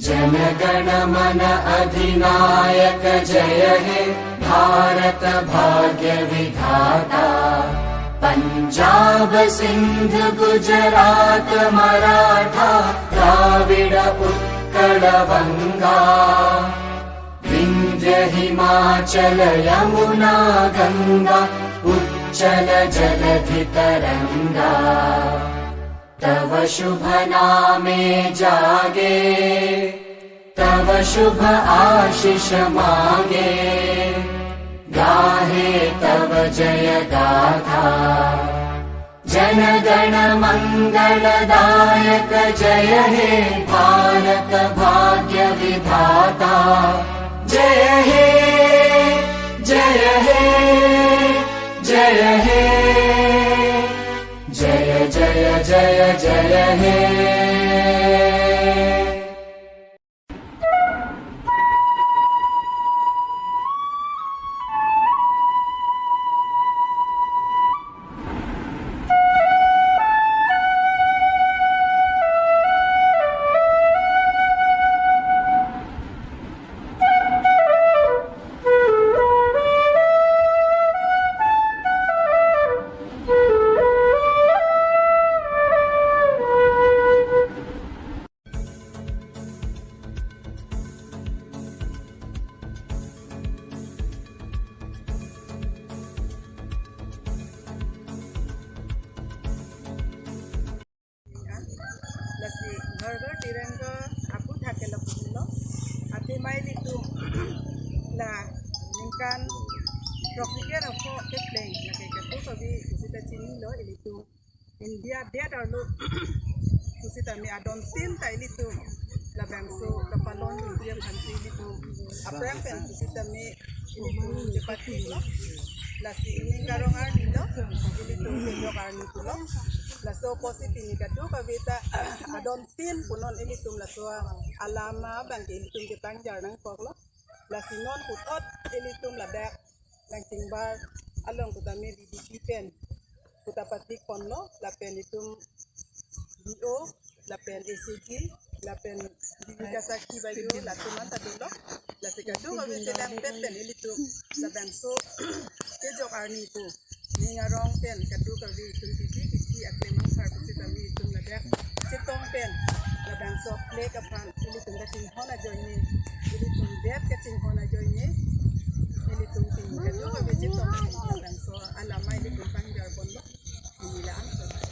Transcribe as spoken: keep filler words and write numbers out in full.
जनगण मन अधिनायक जय हे भारत भाग्य विधाता। पंजाब सिंध गुजरात मराठा द्राविड़ उत्कल वंगा। विंध्य हिमाचल यमुना गंगा उच्चल जलधि तरंगा। तव शुभ नामे जागे, तव शुभ आशीष मांगे, गाहे तव जय गाथा। जनगण मंगलदायक जय हे भारत भाग्य विधाता। जय हे, जय हे, जय हे, जय जय जय जय हे। Lasi Ghar Ghar Tiranga aputhak ke lapu lo. Athema ilitum la ningkan throksi kre ra pho kepleng lake kadokave pusita chinilo, ilitum India adet arlo pusitame adon tin ta ilitum labangso kapalon dunji aphansi ilitum aphrang pen pusitame ilitum chepatilo. Lasi ening karong arni lo, ilitum kejok arni pulo. Laso apotsi pini kadokave ta adon tin punon ilitum laso alam abang ke ilitum kepangjar nangkoklo. Lasi non puthot ilitum ladak Langchingbar along kutame B D P pen kuta patik ponlo, lapen itum D O, lapen A C G, lapen Bibika Sakhi Bayo, latum anta dolo. Lasi kadokave chelang pet pen ilitum labangso kejok arni pu ning arong pen kadokave itum titi titi aklem angthar pusitame itum ladak chetong pen labangso flag aphan ilitum kachinghon ajoine, ilitum det kachinghon ajoine, ilitum pini kadokave chetong pen labangso alam ilitum pangjar ponlo. Pini la-an so.